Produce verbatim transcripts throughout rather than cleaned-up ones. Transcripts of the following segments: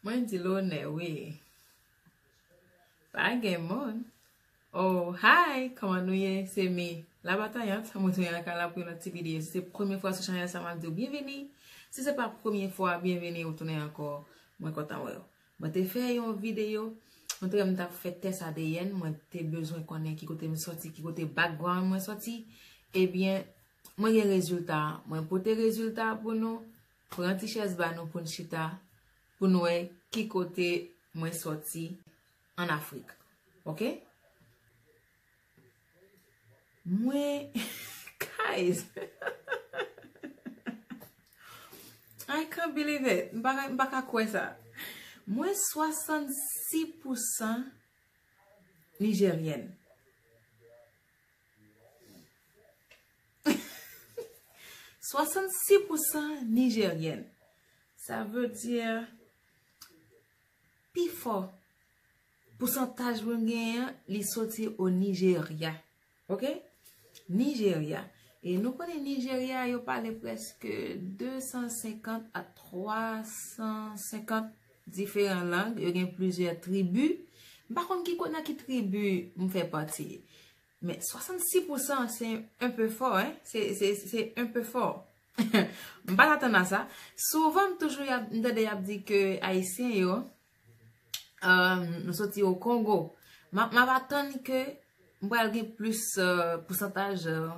Mwen di lonè, wi. Pa gen moun. Oh, hi, kòman nou ye? Se mi, la batayant, mwen tounen lakay la pou yon lòt ti videyo. Si se premye fwa sou chanèl sa, m ap di w byenveni. Si se pa premye fwa, byenveni ou tounen ankò. Mwen kontan wè w. Mwen te fè yon videyo, mwen te wè m t ap fè tès A D N, mwen te bezwen konnen ki kote m sòti, ki kote background mwen sòti. Ebyen, mwen gen rezilta a. Mwen pote rezilta a pou nou. Pran ti chèz ba nou pou n chita, pou n wè ki kote mwen sòti ann Afrik. Oke? Mwen, guys, I can't believe it. M pa ka, m pa ka kwè sa. Mwen swasannsis pousan nijeryèn. Swasannsis pousan nijeryèn. Sa vle di, pi fò pousantaj mwen genyen an, li soti o Nijerya. Oke? Nijerya. E nou konnen Nijerya, yo pale prèske de san senkant a twa san senkant diferan lang. Yo gen plizyè tribi. M pa konn ki kote, nan ki tribi m fè pati. Men swasannsis pousan, se un peu fort, hein? Se, se, se un peu fort. M pa t atann a sa. Souvan, m toujou y ap, m tande y ap di ke Ayisyen yo, euh, nou soti o Kongo. M ap, m ap atann ke m pral gen plis, euh, pousantaj, euh,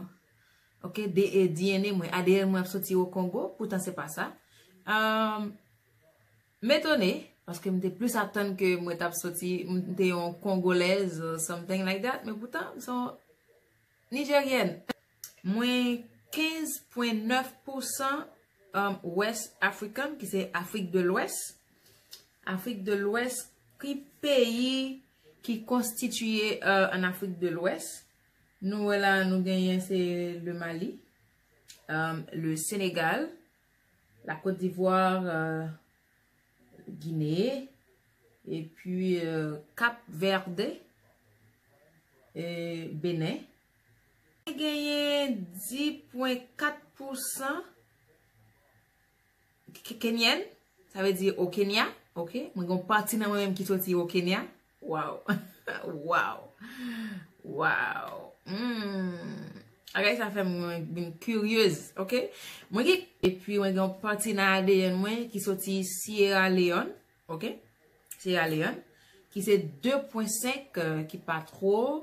oke, de, e, D N A mwen, A D N mwen ap soti o Kongo, poutan se pa sa. Euh, M etone, paske m te plis atann ke mwen t ap soti, m te yon Kongolèz or something like that, men poutan, m se yon Nijeryèn. Mwen kenz pwen nèf pousan, um, West African, ki se Afrik de Lwès. Afrik de Lwès, ki peyi ki konstitiye, euh, an Afrik de Lwès? Nou wè la, nou genyen se le Mali, um, le Senegal, la Côte d'Ivoire, euh, Gine, epi, euh, Kap Vède, e Benen. Genyen dis pwen kat pousan Ke-, Kenyèn, sa vle di o Kenya, oke? Mwen gen yon pati nan mwen menm ki soti o Kenya. Wow. Wow. Wow. Hmm. Bagay sa fè mwen vin kiryez, oke? Mwen gen, epi mwen gen yon pati nan A D N mwen ki soti Sierra Leone, oke? Sierra Leone, ki se de pwen senk, euh, ki pa two,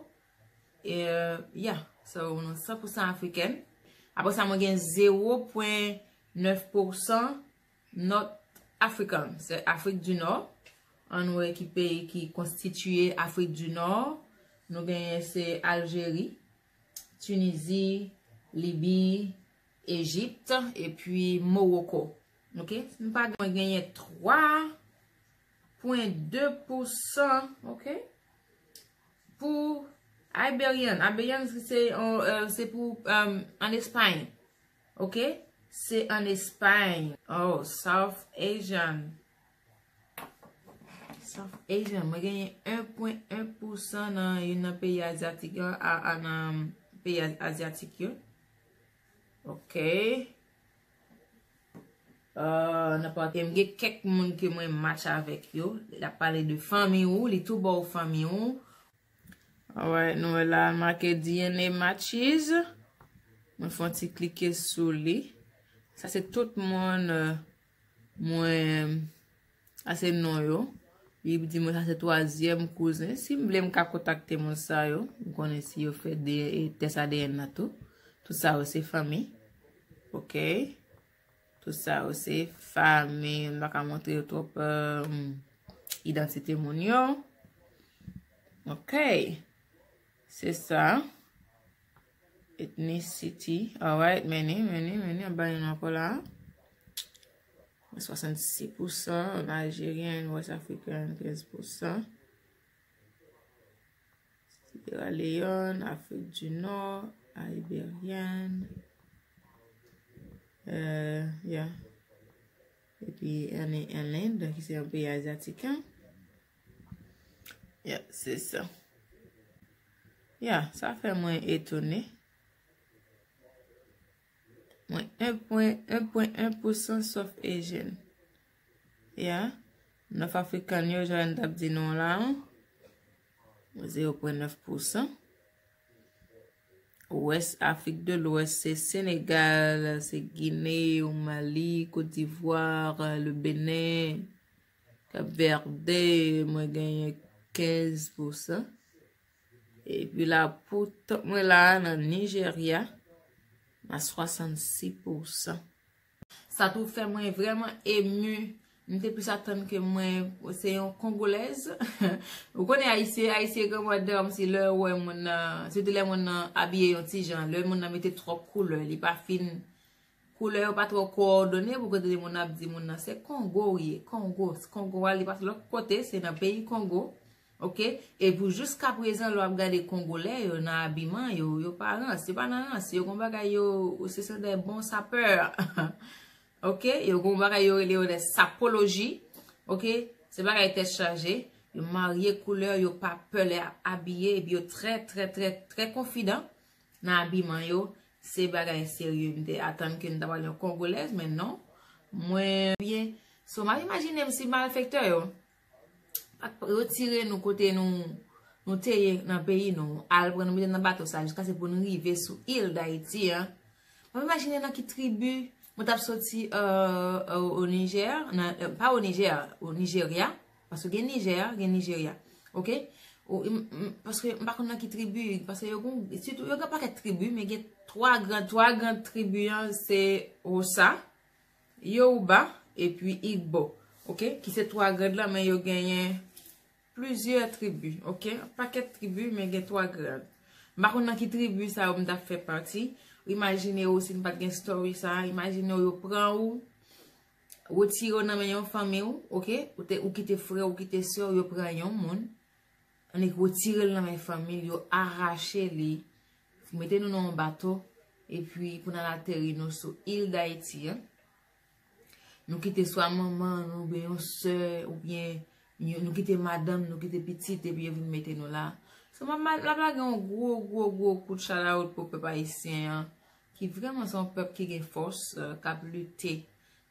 euh, yeah, so, nou san pousan afrikèn. Apre sa, mwen gen zewo pwen nèf pousan North African, se Afrik di Nò. Ann wè ki peyi ki konstitiye Afrik di Nò. Nou genyen se Aljeri, Tinizi, Libi, Ejipt, epi Mowoko. Oke? M pa gen, mwen genyen twa pwen de pousan, oke? Pou Iberian. Iberian, se, euh, se pou, euh, ann Espay. Oke? Se ann Espay. Oh, South Asian. South Asian. Mwen genyen en pwen en pousan nan youn nan peyi azyatik yo, a, a, nan peyi az-, azyatik yo. Oke. Euh, nan pati, m gen kèk moun ke mwen match avèk yo. L ap pale de fanmi ou, li tou ba w fanmi ou. Alright, nou wè la, make D N A matches. Mwen fè yon ti klike sou li. Sa se tout moun, euh, mwen, sa se non yo. Li di mwen sa se twazyèm kouzen. Si m vle, m ka kontakte moun sa yo. M konnen si yo fè de, tès A D N nan tou. Tout sa yo se fanmi. Oke. Tout sa yo se fanmi. M pa ka montre yo twòp, euh, idantite moun yo. Oke. Se sa. Ethnicity. Alright, many, many, many. Anba yon ankò la. Swasannsis pousan Algérien, West African, kenz pousan. Sierra Leone, Afrik di Nò, Iberian. Euh, yeah. Epi ann, ann End, ki se yon peyi azyatik, hein. Yeah, se sa. Yeah, sa fè mwen etone. Mwen en pwen, en pwen en pousan South Asian. Yeah. Nòf Afrikan yo, jan n t ap di nou la, zewo pwen nèf pousan. Wès, Afrik de Lwès, se Senegal, se Gine, Mali, Kot Divwa, le Benen, Kap Vède, mwen genyen kenz pousan. Epi la, pou tan mwen la, nan Nijerya, m a swasannsis pousan. Sa tou fè mwen vrèman emu. M te plis atann ke mwen se yon Kongolèz. Ou konnen Ayisyen, Ayisyen gen mwa dam si lè yo wè moun nan, sitou lè moun nan abiye yon ti jan, lè moun nan mete twòp koulè, li pa fin koulè yo pa twò kowòdone pou kote moun ap di moun nan se Kongo ou ye, Kongo, Kongo a li pa lòt kote, se nan peyi Kongo. Ok? E pou jiska prezan, lè w ap gade Kongolè yo nan abiman yo, yo pa rans, yo pa nan rans, yo gon bagay yo, se se de bon sapè. Ok? Yo gon bagay yo rele yo de sapoloji. Ok? Se bagay tèt chaje. Yo marye koulè, yo pa pè lè y ap abiye, epi yo trè, trè, trè, trè konfidan nan abiman yo. Se bagay serye, m te atann ke n ta pral yon Kongolèz, men non. Mwen byen, so m ap imajine m si malfektè yo pa t retire nou kote nou, nou te ye nan peyi nou, al pran nou mete nan bato sa, jiskaske pou nou rive sou il Dayiti an. M ap imajine nan ki tribi mwen t ap soti, euh, euh, o Niger, nan, euh, pa o Niger, o Nigeria, paske gen Niger, gen Nigeria. Ok? Ou, m, m, paske m pa konn nan ki tribi, paske yo gon, sitou, yo gen pakèt tribi, men gen twa gran, twa gran tribi an, se Xhosa, Yoruba, epi Igbo. Ok? Ki se twa gran lan, men yo genyen plizyè tribi. Ok? Pakèt tribi, men gen twa gran. M pa konn nan ki tribi sa yo m t ap fè pati. Imajine w si m pa t gen story sa, imajine w yo pran ou, retire w nan men yon fanmi w, ok? Ou te, ou kite frè, ou kite sè w, yo pran yon moun. Annik retire l nan men fanmi l, yo arache li, mete nou nan yon bato, epi pou n al ateri nou sou il Dayiti an. Nou kite swa manman nou, oubyen yon sè, oubyen yon, nou kite madanm, nou kite pitit, epi yo vin mete nou la. So, m ap, m ap lage yon gwo, gwo, gwo kout shout out pou pèp ayisyen an, ki vrèman se yon pèp ki gen fòs, euh, k ap lite.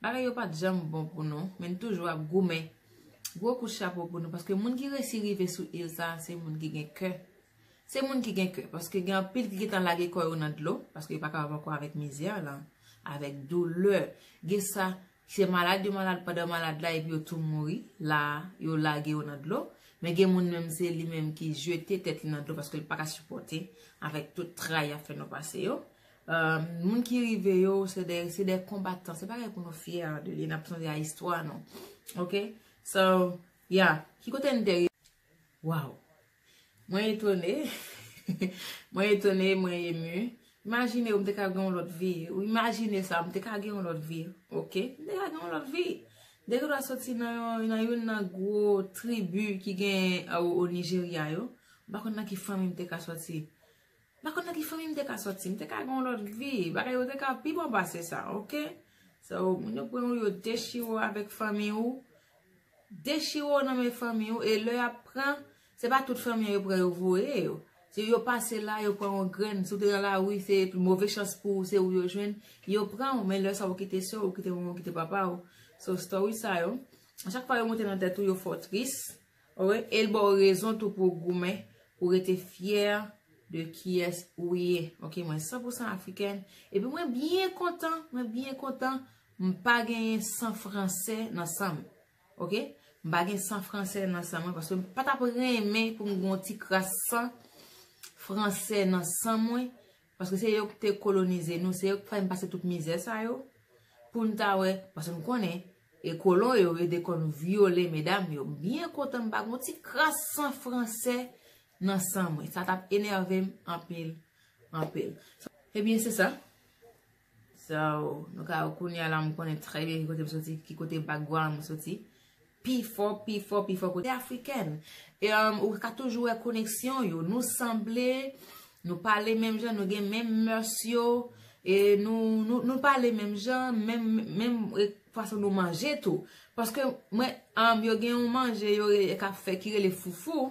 Bagay yo pa t janm bon pou nou, men n toujou ap goumen. Gwo kout chapo pou nou, paske moun ki resi rive sou il sa, se moun ki gen kè. Se moun ki gen kè, paske gen anpil ki gentan lage kò yo nan dlo, paske yo pa kapab ankò avèk mizè lan, avèk doulè. Gen sa, se malad yo malad pandan malad la, epi yo tou mouri, la, yo lage yo nan dlo. Men gen moun menm, se li menm ki jete tèt li nan dlo, paske li pa ka sipòte avèk tout tray y ap fè nou pase yo. Euh, moun ki rive yo, se de, se de konbatan. Se bagay pou nou fyè de li, n ap sonje a istwa nou. Ok? So, yeah. Ki kote n te rive? Waw. Mwen etone. Mwen etone, mwen emu. Imajine w, m te ka gen yon lòt vi. Ou imajine sa, m te ka gen yon lòt vi. Ok? M te ka gen yon lòt vi. M te gen dwa soti nan yon, nan youn nan gwo tribi ki gen, euh, o Nijerya yo. M pa konn nan ki fanmi m te ka soti. M pa konn nan ki fanmi m te ka soti. M te ka gen yon lòt vi. Bagay yo te ka pi bon pase sa, ok? So, moun yo pran w, yo dechire w avèk fanmi w. Dechire w nan men fanmi w. E lè y ap pran, se pa tout fanmi an yo pran yo voye yo. Se yo pase la, yo pran yon grenn. Si w te nan lari, se move chans pou ou, se ou yo jwenn. Yo pran w, men lè sa ou kite sè w, ou kite manman w, ou kite papa w. So, story sa yo, a chak fwa yo monte nan tèt ou, yo fè w tris. Wi, e l ba w rezon tou pou w goumen, pou w rete fyè de kiyès ou ye. Ok, mwen san pou san afrikèn. Epi mwen byen kontan, mwen byen kontan, m pa genyen san fransè nan san m. Ok? M pa gen san fransè nan san mwen, paske m pa t ap renmen pou m gen yon ti kras san fransè nan san mwen, paske se yo ki te kolonize nou, se yo ki fè n pase tout mizè sa yo, pou n ta wè, paske m konnen, e kolon yo, yo te konn vyole medam yo. M byen kontan m pa gen yon ti kras san fransè nan san mwen. Sa t ap enève m anpil, anpil. Ebyen, se sa. So, nou ka wè kounye a la, m konnen trè byen ki kote m soti, ki kote background m soti. Pi fò, pi fò, pi fò kote afrikèn. E, um, ou ka toujou wè koneksyon yo. Nou sanble, nou pale menm jan, nou gen menm mœurs yo, e nou, nou, nou pale menm jan, menm, menm, e, fason nou manje tou. Paske mwen, um, yo gen yon manje yo re-, k ap fè ki rele foufou,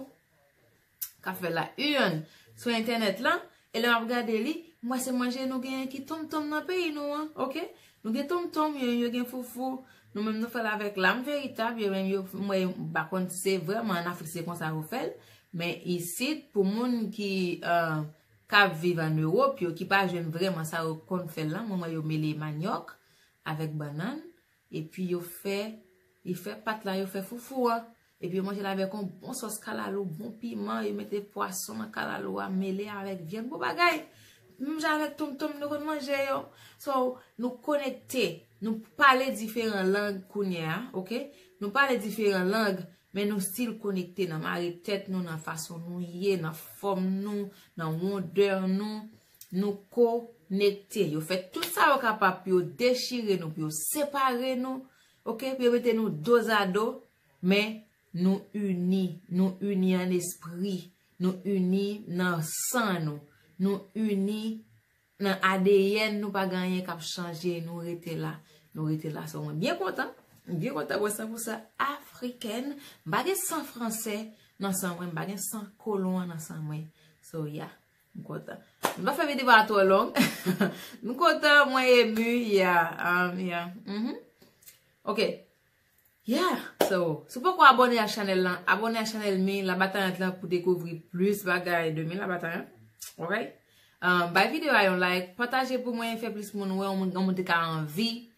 k ap fè la une sou entènèt lan, e lè m ap gade li, m wè se manje nou genyen ki tonmtonm nan peyi nou an, ok? Nou gen tonmtonm, yo, yo gen foufou, Nou menm nou fè l avèk lam veritab, yo menm yo, mwen m pa konn si se vrèman an Afrik se konsa yo fè l, men isit pou moun ki uh, k ap viv an Ewòp yo, ki pa jwenn vrèman sa yo konn fè l lan, mwen mwen yo mele manyòk avèk bannann, epi yo fè, yo fè pat la, yo fè foufou an, epi yo manje l avèk yon bon sòs kalalou, bon piman, yo mete pwason nan kalalou a, mele avèk vyann, bon bagay. Menm jan avèk tonmtonm nou konn manje yo. So, nou konekte, nou pale diferan lang kounye a, oke? Nou pale diferan lang, men nou still konekte nan mare tèt nou, nan fason nou ye, nan fòm nou, nan wondè nou. Nou konekte. Yo fè tout sa yo kapab pou yo dechire nou, pou yo separe nou, oke? Pou yo mete nou dozado, men nou ini, nou ini an espri, nou ini nan san nou, nou ini nan A D N nou, pa gen anyen k ap chanje, nou rete la, nou rete la. So, mwen byen kontan, mwen byen kontan mwen san pou san afrikèn, m pa gen san fransè nan san mwen, m pa gen san kolon an nan san mwen. So, yeah, m kontan. M pa fè videyo a twò long. M kontan, mwen emu, yeah, um, yeah. Mhm. Ok. Yeah, so, si w poko abòne a chanèl lan, abòne a chanèl mi Labatayant lan pou dekouvri plis bagay de mi Labatayant. Alright? Um, bay videyo a yon like, pataje pou mwen, fè plis moun wè, yon moun, yon moun te ka anvi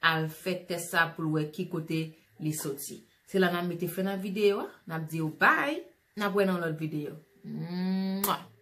al fè tès sa pou l wè ki kote li soti. Se la n ap mete fen nan videyo a, n ap di w bye, n ap wè nan lòt videyo. Mwah!